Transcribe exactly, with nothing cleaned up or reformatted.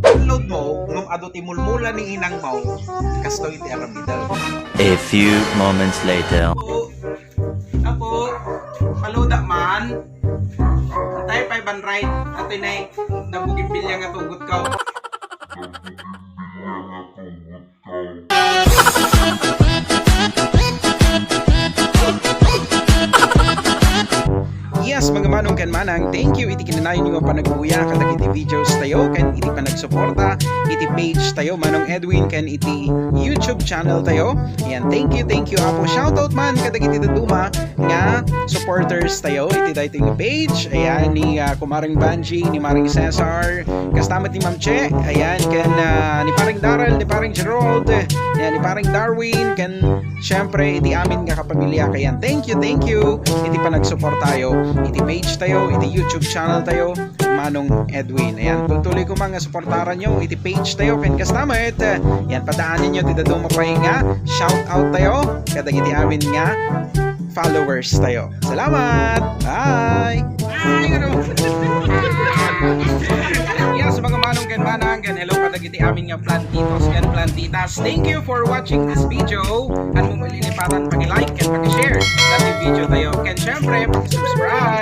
Download mo, ngem adu ti mulmula ni inang mo, kastoy ti aramidem. A few moments later. Apo, apo, paluda man. Tay five hundred, ati nay, nabugimbilya nga tugot ko. Yes, mga manong ken manang, thank you iti kinanayon nga panagbuya kadagiti videos tayo ken iti panagsuporta iti page tayo, Manong Edwin, ken iti YouTube channel tayo. Ayan, thank you, thank you, Apo. Shoutout man kadagiti dadduma nga supporters tayo iti daytoy nga page. Ayan, ni ah, Kumaring Banji, ni Maring Cesar, kasta met ni Ma'am Che, ayan, ken ah, ni Paring Daryl, ni Paring Gerald, ayan, ni Paring Darwin, ken syempre iti amin nga kapamilya. Ayan, thank you, thank you iti panagsuportayo iti page tayo, iti YouTube channel tayo, Manong Edwin. Ayan, tultuloy ko man nga suportaran nyo iti page tayo ken kasta met, ayan, padaanen nyo ti dadduma pay nga shout out tayo kadagiti amin nga followers tayo. Salamat! Bye! Yes, mga manong ken manang, ken hello kadagiti amin nga plantitos ken plantitas. Thank you for watching this video. Ken mo malilipatan paki-like ken paki-share dati video tayo. Ken syempre, paki-subscribe.